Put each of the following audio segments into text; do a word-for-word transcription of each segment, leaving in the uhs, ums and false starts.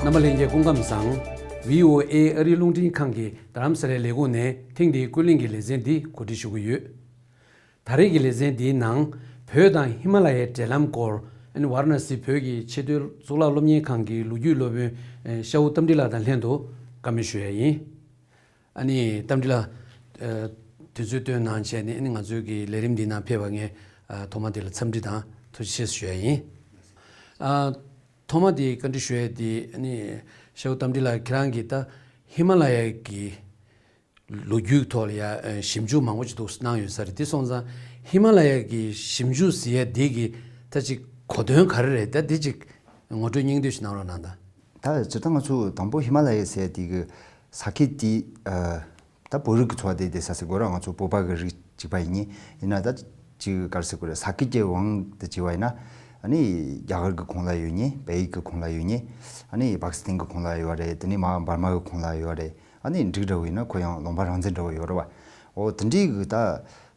རྣམ་པ་ལྷན་རྒྱས་སྐུ་ཁམས་བཟང་། བྷི་ཨོ་ཨེ་ཨ་རིའི་རླུང་འཕྲིན་ཁང་གི་རྡ་རམ་ས་ལའི་ལས་ཁུངས་ནས་ཐེངས་འདིའི་ཀུན་གླེང་གི་ལེ་ཚན་འདི་གོ་སྒྲིག་ཞུ་གི་ཡོད། ད་རེས་ཀྱི་ལེ་ཚན་འདིའི་ནང་བོད་དང་ཧི་མ་ལ་ཡའི་འབྲེལ་ལམ་སྐོར། ཨ་ནི་ཝཱ་ར་ཎ་སི་བོད་ཀྱི་ཆེས་མཐོའི་གཙུག་ལག་སློབ་གཉེར་ཁང་གི་ལོ་རྒྱུས་སློབ་དཔོན་ཤ་བོ་རྟ་མགྲིན་ལགས་དང་ལྷན་དུ་བཀའ་མོལ་ཞུ་ཡ་ཡིན། ཨ་ནི་རྟ་མགྲིན་ལགས། དུས་ཚོད་བཏོན་གནང་བྱས་ནས། ཨ་ནི་ང་ཚོའི་གི་ལས་རིམ་འདིའི་ནང་ཕེབས་པ་ངས་ཐོག་མ་དེ་ལ་འཚམས་འདྲི་དང་ཐུགས་རྗེ་ཆེ་ཞུ་ཡ་ཡིན། ཐོག་མ་དེ་བཀའ་འདྲི་ཞུ་ཡ་དེ། ཨ་ནི་ཤ་བོ་རྟ་མགྲིན་ལགས་ཁྱེད་རང་གིས་ད་ཧི་མ་ལ་ཡ་གི་ལོ་རྒྱུས་ཐོག་ལ་ཡ་ཞིབ་འཇུག་མང་པོ་ཅིག་འདུག་གནང་ཡོད་ས་རེད། དེ་སོང་ཙང་ཧི་མ་ལ་ཡ་གི་ཞིབ་འཇུག་ཟེར་ཡ་དེ་གི་ད་ཅིག་གོ་དོན་ག་རེ་རེད། ད་དེ་ཅིག་ངོ་སྤྲོད་སྙིང་བསྡུས་ཤིག་གནང་རོགས་གནང་དང་། ད་སྤྱིར་བཏང་ང་ཚོ་དང་པོ་ཧི་མ་ལ་ཡ་ཟེར་ཡ་དེ་གི་ས་ཁུལ་དེ། ད་བོད་རིགས་ཀྱི་འཚོ་བ་བསྡད་བསྡད་ས་ཟེར་དགོས་ར། ང་ཚོ་བོད་པ་གི་རིགས་གཅིག་པ་ཡིན་ནི་ཡིན་ན། ད་ཅིག་ག་རེ་ཟེར་དགོས་རེད། ས་ཁུལ་གྱི་དབང་དུ་བྱས་པ་ཡིན་ན། ཨ་ནི་རྒྱ་གར་གྱི་ཁོངས་ལ་ཡོད་ནི། བལ་ཡུལ་གྱི་ཁོངས་ལ་ཡོད་ནི། ཨ་ནི་པ་ཀི་སི་ཐན་གྱི་ཁོངས་ལ་ཡོད་རེད། དེ་ནས་མར་འབར་མ་གི་ཁོངས་ལ་ཡོད་རེད། ཨ་ནི་འབྲུག་འདྲ་བོ་ཡིན་ན་ཁོ་ཡང་ལུང་པ་རང་བཙན་འདྲ་བོ་ཡོད་རེད་བ། འོ་དེ་འདྲའི་གི་ད་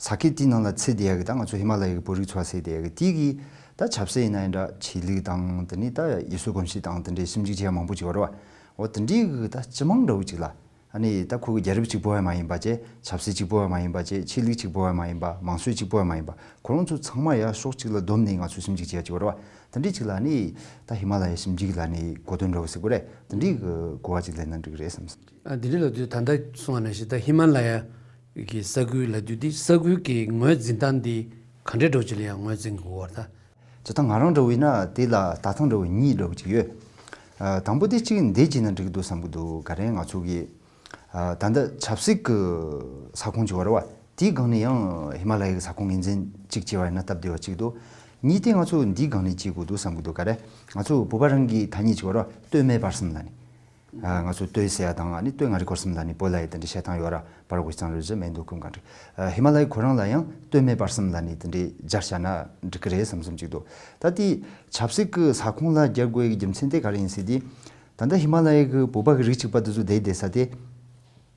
ས་ཁུལ་དེའི་ནང་ལ་ཚུད་བསྡད་ཡ་གི་ད་ང་ཚོ་ཧི་མ་ལ་ཡ་གི་བོད་རིགས་འཚོ་བ་ཟེར་བསྡད་ཡ་གི་དེ་གི་ད་ཆབ་སྲིད་ཡིན་ན་ཡང་འདྲ། ཆོས་ལུགས་དང་། དེ་ནས་ད་ཡུལ་སྲོལ་གོམས་གཤིས་དང་དེ་འདྲའི་ཞིབ་འཇུག་བྱེད་ཡ་མང་པོ་ཅིག་ཡོད་རེད་བ། འོ་དེ་འདྲའི་གི་ད་སྤྱི་དམངས་འདྲ་བོ་ཅིག་ལ། ཨ་ནི་ད་ཁོ་གི་རྒྱལ་རབས་གཅིག་པོ་བས་མ་ཡིན་པ་བྱས། ཆབ་སྲིད་གཅིག་པོ་བས་མ་ཡིན་པ་བྱས། ཆོས་ལུགས་གཅིག་པོ་བས་མ་ཡིན་པ། མང་གསོས་གཅིག་པོ་བས་མ་ཡིན་པ། ཁོ་རང་ཚོ་ཚང་མ་ཡར་ཕྱོགས་གཅིག་ལ་བསྡོམས་ནས་ང་ཚོས་ཞིབ་འཇུག་བྱེད་ཡ་ཅིག་ཡོད་རེད་བ། དེ་འདྲའི་ཅིག་ལ་ནི་ད་ཧི་མ་ལ་ཡའི་ཞིབ་འཇུག་ལ་ནི་གོ་དོན་འདྲ་བོ་ཟེར་དགོས་རེད། དེ་འདྲའི་གི་གོ་བ་ཅིག་ལེན་ན་འགྲིག་གི་རེད་བསམ་སོང་། ཨ། དེ་འདྲའི་ལབ་དུས་ད་ལྟ་གསུངས་པ་ནང་བཞིན་ད་ཧི་མ་ལ་ཡ་གི་ས་ཁུལ་ལབ་དུས་འདི་ས་ཁུལ་གྱི་ངོས་འཛིན་སྟངས་འདི་ག་འདྲའི་འདྲ་བོ་ཅིག་ལ་ཡང་ངོས་འཛིན་དགོས་པ་རེད་ད། ཇི་ལྟར་ང་རང་འདྲ་བོ་ཡིན་ན་དེ་ལ་ལྟ་སྟངས་འདྲ་བོ་གཉིས་འདྲ་བོ་ཅིག་ཡོད། ཨ། དང་པོ་དེ་གཅིག་འདི་བྱས་ན་འགྲིག་གི་འདུག་བསམ་གི་འདུག་ག་རེ་ང་ཚོ་གི། ཨ། ད་ལྟ་ཆབ་སྲིད་ཀྱི་ས་ཁོངས་ཅིག་ཡོད་རེད་བ། དེའི་སྒང་ནས་ཡང་ཧི་མ་ལ་ཡའི་ས་ཁོངས་ངོས་འཛིན་གཅིག་བྱས་པ་ཡིན་ན་སྟབས་བདེ་བ་གཅིག་འདུག་གཉིས་དེ་ང་ཚོ་འདིའི་སྒང་ནས་བྱེད་དགོས་འདུག་བསམ་གི་འདུག་ག་རེ་ང་ཚོ་བོད་པ་རང་གི་ཐ་སྙད་ཅིག་ཡོད་རེད་བ། སྟོད་སྨད་བར་གསུམ་ལ་ནི། ཨ། ང་ཚོ་སྟོད་ཟེར་ཡ་དང་། ཨ་ནི་སྟོད་མངའ་རིས་སྐོར་གསུམ་ལ་ནི་བོད་ལ་ཡི་དེ་འདྲའི་བཤད་སྟངས་ཡོད་ར། བར་དགོས་གཙང་རུ་བཞི་མེ་འདུག་ཀུན་གང་འགྲིག་ཨ། ཧི་མ་ལ་ཡའི་ཁོ་རང་ལ་ཡང་སྟོད་སྨད་བར་གསུམ་ལ་ནི་དེ་འདྲའི་སྦྱར་བྱ་ན་འགྲིག་གི་རེད་བསམ་བསམ་ཅིག་འདུག་ད་དེ་ཆབ་སྲིད་ཀྱི་ས་ཁོངས་ལ་སྦྱར་དགོས་ཡའི་རྒྱུ་མཚན་དེ་ག་རེ་ཡིན་ཟེར་དུས། ད་ལྟ་ཧི་མ་ལ་ཡའི་གི་བོད་པ་གི་རིགས་གཅིག་པ་དེ་ཚོ་བསྡད་བསྡད་ས་དེ།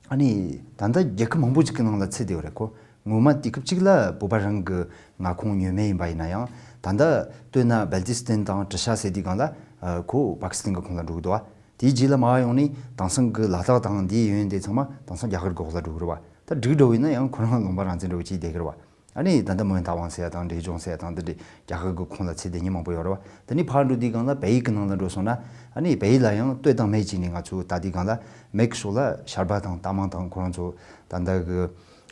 ཨ་ནི་ད་ལྟ་རྒྱལ་ཁབ་མང་པོ་ཅིག་གི་ནང་ལ་ཚུད་བསྡད་ཡོད་རེད་ཁོ། ངོ་མ་དུས་སྐབས་གཅིག་ལ་བོད་པ་རང་གི་མངའ་ཁོངས་ཉོས་མེད་ཡིན་པ་ཡིན་ན་ཡང་། ད་ལྟ་སྟོད་ན་སྦལ་ཏི་སི་ཐན་དང་ཊི་ཤ་ཟེར་དུས་སྒང་ལ། ཨ། ཁོ་པ་ཀི་སི་ཐན་གྱི་ཁོངས་ལ་འགྲོ་གི་འདུག་བ། དེའི་རྗེས་ལ་མར་ཡོང་ནས་དེང་སང་གི་ལ་དྭགས་དང་འདིའི་ཡུལ་དེ་ཚང་མ་དེང་སང་རྒྱ་གར་གྱི་འོག་ལ་འགྲོ་གི་རེད་བ། ད་འབྲུག་འདྲ་བོ་ཡིན་ན་ཡང་ཁོ་རང་ལུང་པ་རང་བཙན་འདྲ་བོ་བྱས་བསྡད་ཀྱི་རེད་བ། ཨ་ནི་ད་ལྟ་མོན་རྟ་དབང་ཟེར་ཡ་དང་འབྲས་ལྗོངས་ཟེར་ཡ་དང་འདི་འདྲའི་རྒྱ་གར་གྱི་ཁོངས་ལ་ཚུད་བསྡད་མཁན་མང་པོ་ཡོད་རེད་བ། དེ་ནས་ཕར་འགྲོ་དུས་སྒང་ལ་བལ་ཡུལ་གྱི་ནང་ལ་འགྲོ་སོང་ན། ཨ་ནི་བལ་ཡུལ་ལ་ཡང་སྟོད་དང་སྨད་བྱས་ནས་ང་ཚོ་ལྟ་དུས་སྒང་ལ། སྨད་ཕྱོགས་ལ་ཤར་པ་དང་རྟ་མང་དང་ཁོ་རང་ཚོ་ད་ལྟ་གི།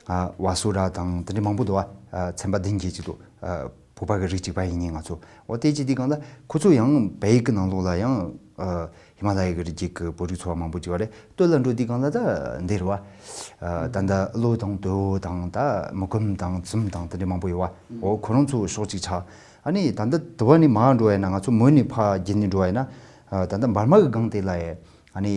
ཨ། བ་སོ་ར་དང་དེ་འདྲའི་མང་པོ་འདུག་བ། ཨ། ཚན་པ་བདུན་བརྒྱད་ཅིག་འདུག་ཨ། བོད་པ་གི་རིགས་གཅིག་པ་ཡིན་ནི་ང་ཚོ། འོ་དེ་བྱེད་དུས་སྒང་ལ་ཁོ་ཚོ་ཡང་བལ་ཡུལ་གྱི་ནང་ལོགས་ལ་ཡང་། ཨ། ཧི་མ་ལ་ཡའི་གི་རི་རྒྱུད་ཀྱི་བོད་རིགས་ཚོ་བ་མང་པོ་ཅིག་ཡོད་རེད། སྟོད་ལ་འགྲོ་དུས་སྒང་ལ་ད་འདི་རེད་བ། ཨ། ད་ལྟ་ཀློ་དང་དོ་བོ་དང་ད་མུ་གུམ་དང་ཙུམ་དང་དེ་འདྲ་མང་པོ་ཡོད་བ། འོ་ཁོ་རང་ཚོ་ཕྱོགས་གཅིག་ཆགས། ཨ་ནི་ད་ལྟ་དུ་བ་ནས་མར་འགྲོ་བ་ཡིན་ན། ང་ཚོ་མོན་ནས་ཕར་བརྒྱུད་ནས་འགྲོ་བ་ཡིན་ན། ཨ། ད་ལྟ་འབར་མ་གི་སྒང་དེ་ལ་ཡ། ཨ་ནི་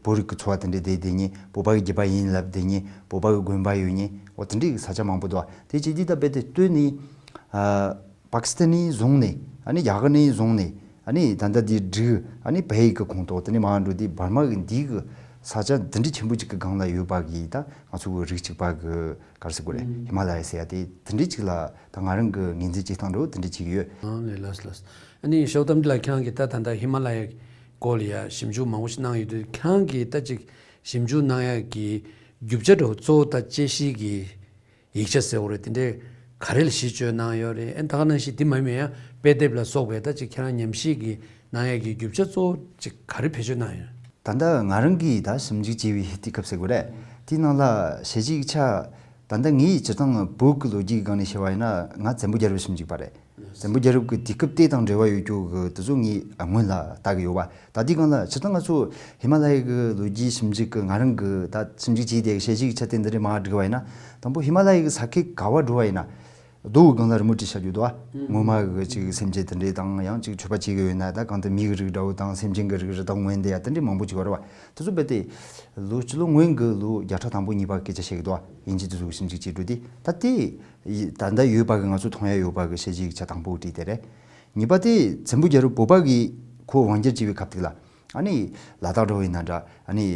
བོད་རིགས་ཀྱི་ཚོ་བ་དེ་འདྲ་བསྡད་བསྡད་མཁན། བོད་པ་གི་རྒྱུད་པ་ཡིན་ལབ་བསྡད་མཁན། བོད་པ་གི་དགོན་པ་ཡོད་མཁན། འོ་དེ་འདྲའི་གི་ས་ཆ་མང་པོ་འདུག་བ། དེ་བྱེད་དུས་ད་རྦད་དེ་སྟོད་ནས། ཨ། པ་ཀི་སི་ཐན་ནས་བཟུང་ནས། ཨ་ནི་རྒྱ་གར་ནས་བཟུང་ནས། ཨ་ནི་ད་ལྟ་དེ་འབྲུག་ཨ་ནི་བལ་ཡུལ་གྱི་ཁོངས་གཏོགས། དེ་ནས་མར་འགྲོ་དུས་འབར་མ་གི་འདི་གི་ས་ཆ་འདི་འདྲའི་ཆེན་པོ་ཅིག་གི་སྒང་ལ་ཡོད་པ་གི་ད་ང་ཚོ་གི་རིགས་གཅིག་པ་གི་ག་རེ་ཟེར་དགོས་རེད། ཧི་མ་ལ་ཡ་ཟེར་ཡ་དེ་དེ་འདྲའི་ཅིག་ལ་ད་ང་རང་གི་ངོས་འཛིན་བྱེད་སྟངས་འདྲ་བོ་དེ་འདྲ་ཅིག་ཡོད། ཨ་ལས། ལགས་ལགས། ཨ་ནི་ཤ་བོ་རྟ་མགྲིན་ལགས། ཁྱེད་རང་གིས་ད་ད་ལྟ་ཧི་མ་ལ་ཡའི་སྐོར་ལ་ཡ་ཞིབ་འཇུག་མང་པོ་ཞིག་གནང་ཡོད་དུས། ཁྱེད་རང་གིས་ད་ཅིག་ཞིབ་འཇུག་གནང་ཡ་གི་རྒྱུ་ཆ་འདྲ་བོ་གཙོ་བོ་ད་དཔྱད་གཞི་གི་ཡིག་ཆ་ཟེར་བ་རེད། དེ་འདྲས་ག་རེ་ལ་གཞི་བཅོལ་གནང་ཡོད་རེད། ཨ་ནི་ད་ག་ནང་བཞིན་དེ་མ་ཡིན་པའི་ཡང་དཔེ་དེབ་ལ་སོགས་པའི་ད་ཅིག་ཁྱེད་རང་ཉམས་ཞིབ་ཀྱི་གནང་ཡ་གི་རྒྱུ་ཆ་གཙོ་བོ་ཅིག་ག་རེ་བེད་སྤྱོད་གནང་ཡོད། ད་ལྟ་ང་རང་གིས་ད་ཞིབ་འཇུག་བྱས་པའི་དུས་སྐབས་ཟེར་དགོས་རེད། དེའི་ནང་ལ་དཔྱད་གཞི་ཡིག་ཆ། ད་ལྟ་ངའི་སྤྱིར་བཏང་བོད་ཀྱི་ལོ་རྒྱུས་ཀྱི་སྒང་ནས་བཤད་པ་ཡིན་ན། ང་བཙན་པོ་རྒྱལ་རབས་ཞིབ་འཇུག་པ་རེད། བཙན་པོ་རྒྱལ་རབས་ཀྱི་དུས་སྐབས་དེ་དང་འབྲེལ་བ་ཡོད་རྒྱུ་གི་དེ་ཚོ་ངས་སྔོན་ལ་ལྟ་གི་ཡོད་པ། ད་དེའི་སྒང་ལ་སྤྱིར་བཏང་ང་ཚོ་ཧི་མ་ལ་ཡའི་གི་ལོ་རྒྱུས་ཞིབ་འཇུག་གི་ང་རང་གི་ད་ཞིབ་འཇུག་བྱས་ཏེ་དཔྱད་གཞི་ཡིག་ཆ་དེ་འདི་འདྲ་མར་བསྒྲིགས་པ་ཡིན་ན། དང་པོ་ཧི་མ་ལ་ཡའི་གི་ས་ཁུལ་ག་བ་འགྲོ་བ་ཡིན་ན། རྡོ་གི་སྒང་ལ་རི་མོ་བྲིས་བཞག་རྒྱུ་འདུག་བ། སྔོན་མ་གི་ཅིག་སེམས་ཅན་དེ་འདྲས་དང་། ཡང་ཅིག་མཆོད་པ་བྱེད་གི་ཡོད་ན་ད་གང་ལྟར་མི་གི་རིགས་འདྲ་བོ་དང་། སེམས་ཅན་གི་རིགས་རི་དྭགས་རྔོན་དེ་ཡ་དེ་འདྲས་མང་པོ་ཅིག་ཡོད་རེད་བ། དེ་ཚོ་རྦད་དེ་ལོ་སྤྱི་ལོ་སྔོན་གྱི་ལོ་བརྒྱ་ཕྲག་དང་པོ་གཉིས་པ་སྐད་ཆ་བཤད་གི་འདུག་བ། དབྱིན་ཇི་དེ་ཚོ་གི་ཞིབ་འཇུག་བྱེད་འགྲོ་དུས། ད་དེ་ད་ལྟ་ཡོད་པ་གི་ང་ཚོ་མཐོང་ཡ་ཡོད་པ་གི་དཔྱད་གཞི་ཡིག་ཆ་དང་པོ་བྲིས་དེ་རེད། གཉིས་པ་དེ་བཙན་པོ་རྒྱལ་རབས་བོད་པ་གི་ཁོ་དབང་སྒྱུར་བྱས་པའི་སྐབས་དེ་ལ། ཨ་ནི་ལ་དྭགས་འདྲ་བོ་ཡིན་ན་འདྲ། ཨ་ནི་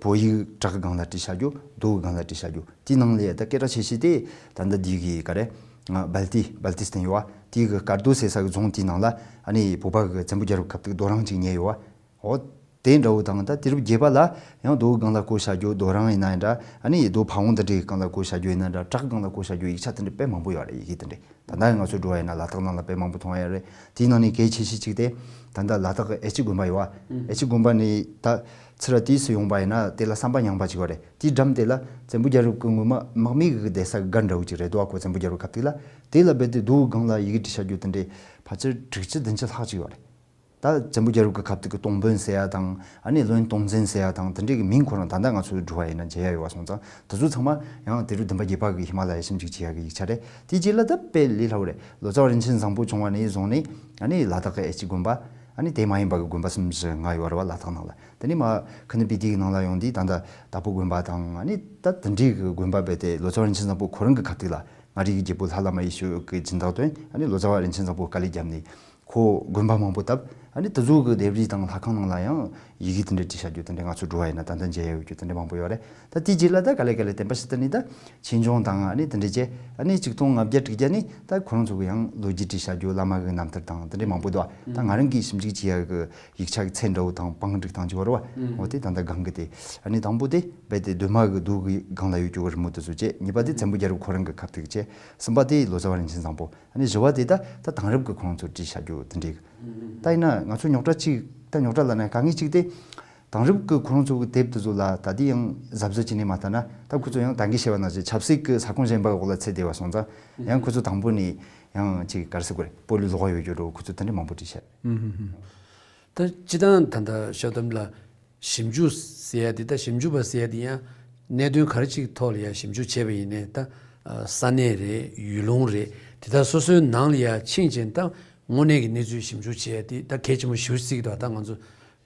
བོད་ཡིག་བྲག་གི་སྒང་ལ་བྲིས་བཞག་རྒྱུ། རྡོ་གི་སྒང་ལ་བྲིས་བཞག་རྒྱུ། དེའི་ནང་ལས་ད་སྐད་གྲགས་ཆེ་ཤོས་དེ་ད་ལྟ་འདི་གི་ག་རེ། སྦལ་ཏི། སྦལ་ཏི་སི་ཐན་ཡོད་བ། དེའི་གི་དཀར་རྡོ་ཟེར་ས་གི་རྫོང་དེའི་ནང་ལ། ཨ་ནི་བོད་པ་གི་བཙན་པོ་རྒྱལ་རབས་སྐབས་དེ་གི་རྡོ་རིང་ཅིག་རྙེད་ཡོད་བ། འོ། དེ་འདྲ་བོ་དང་། ད་དུས་རབས་བརྒྱད་པ་ལ་ཡང་རྡོ་གི་སྒང་ལ་བརྐོས་བྱ་རྒྱུ། རྡོ་རིང་ཡིན་ན་ཡང་འདྲ། ཨ་ནི་རྡོ་ཕ་བོང་དེ་འདྲའི་སྒང་ལ་བརྐོས་བྱ་རྒྱུ་ཡིན་ན་འདྲ། བྲག་སྒང་ལ་བརྐོས་བྱ་རྒྱུ། ཡིག་ཆ་དེ་འདྲ་དཔེ་མང་པོ་ཡོད་རེད། ཡི་གེ་དེ་འདྲ། ད་ལྟ་ང་ཚོ་འགྲོ་བ་ཡིན་ན་ལ་དྭགས་ནང་ལ་དཔེ་མང་པོ་མཐོང་ཡ་རེད། དེའི་ནང་ནས་གལ་ཆེ་ཤོས་གཅིག་དེ་ད་ལྟ་ལ་དྭགས་ཀྱི་ཨེ་ཅི་དགོན་པ་ཡོད་བ། ཨེ་ཅི་དགོན་པ་ནས་ད་ཚུར་དུས་སུ་ཡོང་པ་ཡིན་ན་དེ་ལ་ཟམ་པ་རྙིང་པ་ཅིག་ཡོད་རེད། དེའི་འགྲམ་དེ་ལ་བཙན་པོ་རྒྱལ་རབས་ཀྱི་སྔོན་མ་དམག་མི་གི་བསྡད་ས་གི་སྒར་འདྲ་བོ་ཅིག་རེད་འདུག་བ། ཁོ་བཙན་པོ་རྒྱལ་རབས་སྐབས་དེ་ལ། དེ་ལ་རྦད་དེ་རྡོ་གི་སྒང་ལ་ཡི་གེ་བྲིས་བྱ་རྒྱུ་དེ་འདྲའི་ཕལ་ཆེར་དྲུག་ཅུ་བདུན་ཅུ་ལྷག་ཅིག་ཡོད་རེད། ད་བཙན་པོ་རྒྱལ་རབས་ཀྱི་སྐབས་དེ་གི་སྟོང་དཔོན་ཟེར་ཡ་དང་། ཨ་ནི་བློན་སྟོང་འཛིན་ཟེར་ཡ་དང་། དེ་འདྲའི་གི་མིང་ཁོ་རང་ད་ལྟ་ང་ཚོ་འགྲོ་བ་ཡིན་ན་མཇལ་ཡ་ཡོད་པ་སོང་ཙང་། དེ་ཚོ་ཚང་མ་ཡང་དུས་རབས་བདུན་པ་བརྒྱད་པ་གི་ཧི་མ་ལ་ཡའི་ཞིབ་འཇུག་བྱེད་ཡ་གི་ཡིག་ཆ་རེད། དེ་རྗེས་ལ་ད་དཔེ་ལས་སླ་བོ་རེད། ལོ་ཙཱ་བ་རིན་ཆེན་བཟང་པོ་བྱུང་བ་ནས་བཟུང་ནས། ཨ་ནི་ལ་དྭགས་ཀྱི་ཨེ་ཅི་དགོན་པ། ཨ་ནི་དེ་མ་ཡིན་པ་གི་དགོན་པ་གསུམ་བཞི་ལྔ་ཡོད་རེད་བ། ལ་དྭགས་ནང་ལ། དེ་ནས་མར་ཁུ་ནུ་པི་ཏི་གི་ནང་ལ་ཡོང་དུས་ད་ལྟ་དྭགས་པོ་དགོན་པ་དང་། ཨ་ནི་ད་དེ་འདྲའི་གི་དགོན་པ་རྦད་དེ་ལོ་ཙཱ་བ་རིན་ཆེན་བཟང་པོ་ཁོ་རང་གི་སྐབས་དེ་ལ། མངའ་རིས་ཀྱི་རྒྱལ་པོ་ལྷ་བླ་མ་ཡེ་ཤེས་འོད་ཀྱི་སྦྱིན་བདག་དོན། ཨ་ནི་ལོ་ཙཱ་བ་རིན་ཆེན་བཟང་པོ་དཀའ་ལས་བརྒྱབ་ནས་ཁོ་དགོན་པ་མང་པོ་བཏབ། ཨ་ནི་དེ་ཚོ་གི་ལྡེབས་རིས་དང་ལྷ་ཁང་ནང་ལ་ཡང་ཡི་གེ་དེ་འདྲ་བྲིས་བྱ་རྒྱུ་དེ་འདྲ་ང་ཚོ་འགྲོ་བ་ཡིན་ན་ད་ལྟ་མཇལ་ཡ་ཡོད་རྒྱུ་དེ་འདྲ་མང་པོ་ཡོད་རེད། ད་དེའི་རྗེས་ལ་ད་ག་ལེ་ག་ལེ་བསྟན་པ་ཕྱི་དར་ནས་ད་ཆོས་འབྱུང་དང་། ཨ་ནི་དེ་འདྲ་བྱས། ཨ་ནི་ཆིག་སྟོང་ལྔ་བརྒྱ་དྲུག་བརྒྱ་ནས་ད་ཁོ་རང་ཚོ་གི་ཡང་ལོ་རྒྱུས་བྲིས་བྱ་རྒྱུ། བླ་མ་གི་རྣམ་ཐར་དང་དེ་འདྲ་མང་པོ་འདུག་ད་ང་རང་གིས་ཞིབ་འཇུག་བྱེད་ཡ་གི་ཡིག་ཆ་གི་ཚད་འདྲ་བོ་དང་བང་སྒྲིག་དང་ཅིག་ཡོད་རེད་བ། འོ་དེ་ད་ལྟ་སྒང་གི་དེ། ཨ་ནི་དང་པོ་དེ་རྦད་དེ་གདོད་མ་གི་རྡོ་གི་སྒང་ལ་ཡོད་རྒྱུ་གི་རི་མོ་དེ་ཚོ་བྱས། གཉིས་པ་དེ་བཙན་པོ་རྒྱལ་རབས་ཁོ་རང་གི་སྐབས་དེ་བྱས། གསུམ་པ་དེ་ལོ་ཙཱ་བ་རིན་ཆེན་བཟང་པོ། ཨ་ནི་བཞི་བ་དེ་ད་ད་དེང་རབས་ཀྱི་ཁོ་རང་ཚོ་བྲིས་བྱ་རྒྱུ་དེ་འདྲའི། ད་ཡིན་ན་ང་ཚོ་རྙོག་དྲ་གཅིག་ད་རྙོག་དྲ་ལབ་ན་དཀའ་ངལ་གཅིག་དེ། དེང་རབས་ཀྱི་ཁོ་རང་ཚོ་གི་དེབ་དེ་ཚོ་ལ་ད་དེ་ཡང་གཟབ་གཟབ་བྱས་ནས་མ་ལྟ་ན། ད་ཁོ་ཚོ་ཡང་ད་གིན་བཤད་པ་ནང་བཞིན་ཆབ་སྲིད་ཀྱི་ས་ཁོངས་གཞན་པ་འོག་ལ་ཚུད་བསྡད་པ་སོང་ཙང་། ཡང་ཁོ་ཚོ་དང་པོ་ནས་ཡང་ཅིག་ག་རེ་ཟེར་དགོས་རེད། སྤོ་ལོའི་ལོགས་ཡོད་རྒྱུ་འདྲ་བོ། ཁོ་ཚོ་དེ་འདྲ་མང་པོ་བྲིས་བྱས། ད་སྤྱིར་བཏང་ད་ལྟ་ཞོགས་དམ་ལ། ཞིབ་འཇུག་ཟེར་ཡ་དེ། ད་ཞིབ་འཇུག་པ་ཟེར་ཡ་དེ་ཡང་གནད་དོན་ག་རེ་ཅིག་ཐོག་ལ་ཡང་ཞིབ་འཇུག་བྱས་པ་ཡིན་ནའི། ད་ས་གནས་རེད། ཡུལ་ལུང་རེད། དེ་དག་སོ་སོའི་ནང་ལ་ཡང་ཕྱིན་བྱས་ད་དངོས་གནས་ཀྱི་གནས་ཚུལ་ཞིབ་འཇུག་བྱས་ཏེ་ད་གལ་ཆེན་པོ་ཞེ་པོ་ཅིག་འདུག་ད་ང་ཚོ་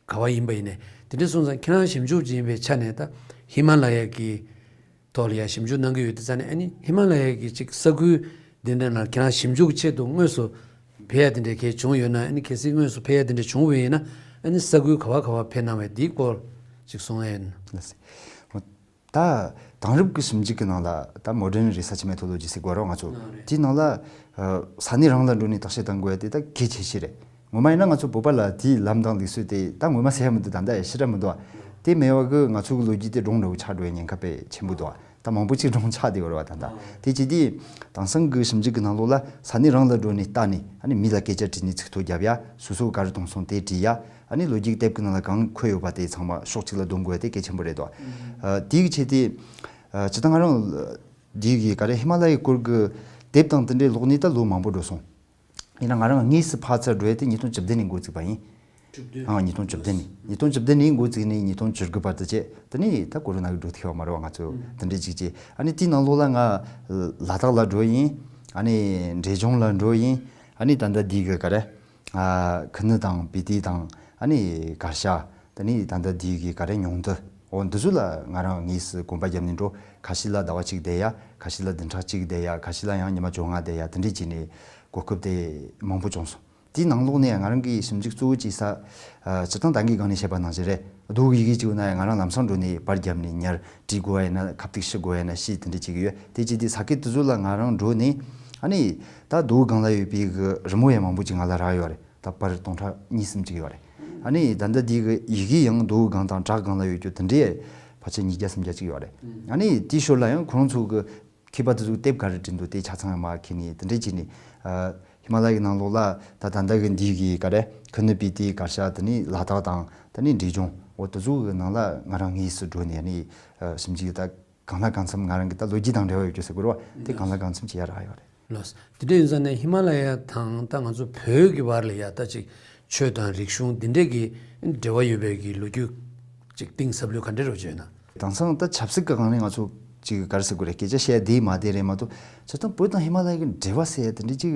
ག་བ་ཡིན་པ་ཡིན་ནའི། དེ་འདྲ་སོང་ཙང་ཁྱེད་རང་ཞིབ་འཇུག་བྱེད་པའི་ཆ་ནས་ད་ཧི་མ་ལ་ཡ་གི་ཐོག་ལ་ཡང་ཞིབ་འཇུག་གནང་གི་ཡོད་དུས་ཙང་ནས། ཨ་ནི་ཧི་མ་ལ་ཡ་གི་ཅིག་ས་ཁུལ་འདི་འདྲ་ནང་ཁྱེད་རང་ཞིབ་འཇུག་ཆེད་དུ་དངོས་སུ་ཕེབས་ཡ་དེ་འདྲ་གལ་བྱུང་ཡོད་ན། ཨ་ནི་གལ་སྲིད་དངོས་སུ་ཕེབས་ཡ་དེ་འདྲ་བྱུང་བ་ཡིན་ན། ཨ་ནི་ས་ཁུལ་ག་བ་ག་བ་ཕེབས་གནང་བའི་དེའི་སྐོར་ཅིག་གསུང་ཡ་ཡིན། ད་དེང་རབས་ཀྱི་ཞིབ་འཇུག་གི་ནང་ལ་ད་Modern Research Methodology ཟེར་དགོས་རེད་བ། ང་ཚོ་དེའི་ནང་ལ་ས་གནས་རང་ལ་འགྲོ་ནས་བརྟག་དཔྱད་གཏང་དགོས་ཡ་དེ་ད་གལ་ཆེ་ཤོས་རེད། ངོ་མ་ཡིན་ན་ང་ཚོ་བོད་པ་ལ་དེའི་ལམ་དང་ལུགས་སྲོལ་དེ་ད་ངོ་མ་ཟེར་ཡ་མི་འདུག་ད་ལྟ་ཡ་ཞེ་དྲག་མི་འདུག་བ། དེ་མེད་པ་གི་ང་ཚོ་གི་ལོ་རྒྱུས་དེ་སྒྲུང་འདྲ་བོ་ཆགས་འགྲོ་བའི་ཉེན་ཁ་དཔེ་ཆེན་པོ་འདུག་བ། ད་མང་པོ་ཅིག་སྒྲུང་ཆགས་བསྡད་ཡོད་རེད་བ། ད་ད་དེ་བྱས་དུས་དེང་སང་གི་ཞིབ་འཇུག་གི་ནང་ལོགས་ལ་ས་གནས་རང་ལ་འགྲོ་ནས་ལྟ་ནས། ཨ་ནི་མི་ལ་སྐད་ཆ་དྲིས་ནས་ཚིག་ཐོ་བརྒྱབ་ཡ། སོ་སོ་ག་རེ་མཐོང་སོང་དེ་བྲིས་ཡ། ཨ་ནི་ལོ་རྒྱུས་དེབ་ཀྱི་ནང་ལ་གང་འཁོད་ཡོད་པ་དེ་ཚང་མ་ཕྱོགས་གཅིག་ལ་བསྡོམས་དགོས་ཡ་དེ་གལ་ཆེན་པོ་རེད་དོ། ཨ་དེའི་ཆེད་དེ། ཨ་སྤྱིར་བཏང་ང་རང་འདི་གི་ག་རེ་ཧི་མ་ལ་ཡའི་སྐོར་གྱི་དེབ་དང་དེ་འདྲའི་ཀློག་ནས་ད་ལོ་མང་པོ་འགྲོ་སོང་། ཡིན་ན་ང་རང་དངོས་སུ་ཕར་ཚུར་འགྲོ་ཡ་དེ་ཉིས་སྟོང་བཅུ་བདུན་ནས་འགོ་བཙུགས་པ་ཡིན། ཨང་། ཉིས་སྟོང་བཅུ་བདུན་ནས། ཉིས་སྟོང་བཅུ་བདུན་ནས་འགོ་བཙུགས་ནས་ཉིས་སྟོང་བཅུ་དགུ་བར་དུ་བྱས། དེ་ནས་ད་ཀོ་རོ་ན་གིས་འགྲོ་ཐུབ་ཡོད་མ་རེད་བ། ང་ཚོ་དེ་འདྲའི་ཅིག་བྱས། ཨ་ནི་དེའི་ནང་ལོགས་ལ་ང་ལ་དྭགས་ལ་འགྲོ་ཡིན། ཨ་ནི་འབྲས་ལྗོངས་ལ་འགྲོ་ཡིན། ཨ་ནི་ད་ལྟ་འདི་གི་ག་རེ། ཨ་ཁུ་ནུ་དང་སྤི་ཏི་དང་། ཨ་ནི་གར་ཞ། དེ་ནས་ད་ལྟ་འདི་གི་ག་རེ། ཉུང་མཐུ། འོ་འདི་ཚོ་ལ་ང་རང་དངོས་སུ་གོམ་པ་བརྒྱབ་ནས་འགྲོ། ཁ་ཤས་ལ་ཟླ་བ་གཅིག་བསྡད་ཡ། ཁ་ཤས་ལ་བདུན་ཕྲག་གཅིག་བསྡད་ཡ། ཁ་ཤས་ལ་ཡང་ཉི་མ་བཅོ་ལྔ་བསྡད་ཡ། དེ་འདྲས་བྱས་ནས་གོ་སྐབས་དེ་མང་པོ་བྱུང་སོང་། དེའི་ནང་ལོགས་ནས་ང་རང་གིས་ཞིབ་འཇུག་གཙོ་བོ་བྱེད་ས། ཨ་སྤྱིར་བཏང་ད་གིན་སྒང་ནས་བཤད་པ་ནང་བཞིན་རེད། རྡོ་གི་ཡི་གེ་གཅིག་ཡོད་ན་ཡང་ང་རང་ལམ་སང་འགྲོ་ནས་པར་བརྒྱབ་ནས་ཉར། བྲིས་དགོས་པ་ཡིན་ན་ཁ་ཐུག་ཤི་དགོས་པ་ཡིན་ན་ཤི། དེ་འདྲ་བྱེད་ཀྱི་ཡོད། དེ་བྱས་དུས་ས་ཁུལ་དེ་ཚོ་ལ་ང་རང་འགྲོ་ནས། ཨ་ནི་ད་རྡོའི་སྒང་ལ་ཡོད་པའི་གི་རི་མོ་ཡང་མང་པོ་ཅིག་ང་ལ་རག་ཡོད་རེད། ད་པར་སྟོང་ཕྲག་གཉིས་གསུམ་ཅིག་ཡོད་རེད། ཨ་ནི་ད་ལྟ་འདི་གི་ཡི་གེ་ཡང་རྡོའི་སྒང་དང་བྲག་སྒང་ལ་ཡོད་རྒྱུ་དེ་འདྲའི་ཕལ་ཆེར་ཉིས་བརྒྱ་སུམ་བརྒྱ་ཅིག་ཡོད་རེད། ཨ་ནི་དེའི་ཞོར་ལ་ཡང་ཁོ་རང་ཚོ་གི་མཁས་པ་དེ་ཚོས་དེབ་ག་རེ་བྲིས་འདུག་དེ་ཆ་ཚང་ཡང་མར་འཁྱེར་ནས་དེ་འདྲས་བྱས་ནས། ཨ་ཧི་མ་ལ་ཡའི་ནང་ལོགས་ལ་ད་ད་ལྟ་གི་འདི་གི་ག་རེ། ཁུ་ནུ་སྤི་ཏི། གར་ཞ། དེ་ནས་ལ་དྭགས་དང་། དེ་ནས་འབྲས་ལྗོངས། འོ་དེ་ཚོ་གི་ནང་ལ་ང་རང་དངོས་སུ་འགྲོ་ནས་ནི། ཨ་ཞིབ་འཇུག་ད་གང་ལ་གང་འཚམ་ང་རང་གི་ད་ལོ་རྒྱུས་དང་འབྲེལ་བ་ཡོད་རྒྱུ་ཟེར་དགོས་རེད་བ། དེ་གང་ལ་གང་འཚམ་བྱེད་ཡ་རག་ཡོད་རེད། ལགས། དེ་འདྲ་ཡིན་ཙང་ནས་ཧི་མ་ལ་ཡ་དང་ད་ང་ཚོ་བོད་ཀྱི་བར་ལ་ཡ་ད་ཅིག་ཆོས་དང་རིག་གཞུང་འདི་འདྲས་ཀྱི་འབྲེལ་བ་ཡོད་པའི་གི་ལོ་རྒྱུས་ཅིག་གཏིང་ཟབ་ལོས་ག་འདྲས་རོ་བརྗོད་ན། དེང་སང་ད་ཆབ་སྲིད་ཀྱི་སྒང་ནས་ང་ཚོ་ཅིག་ག་རེ་ཟེར་དགོས་རེད། སྐད་ཆ་བཤད་བསྡད་མ་བསྡད་རེད་མ་གཏོགས། སྤྱིར་བཏང་བོད་དང་ཧི་མ་ལ་ཡ་གི་འབྲེལ་བ་ཟེར་ཡ་དེ་འདྲས་ཅིག་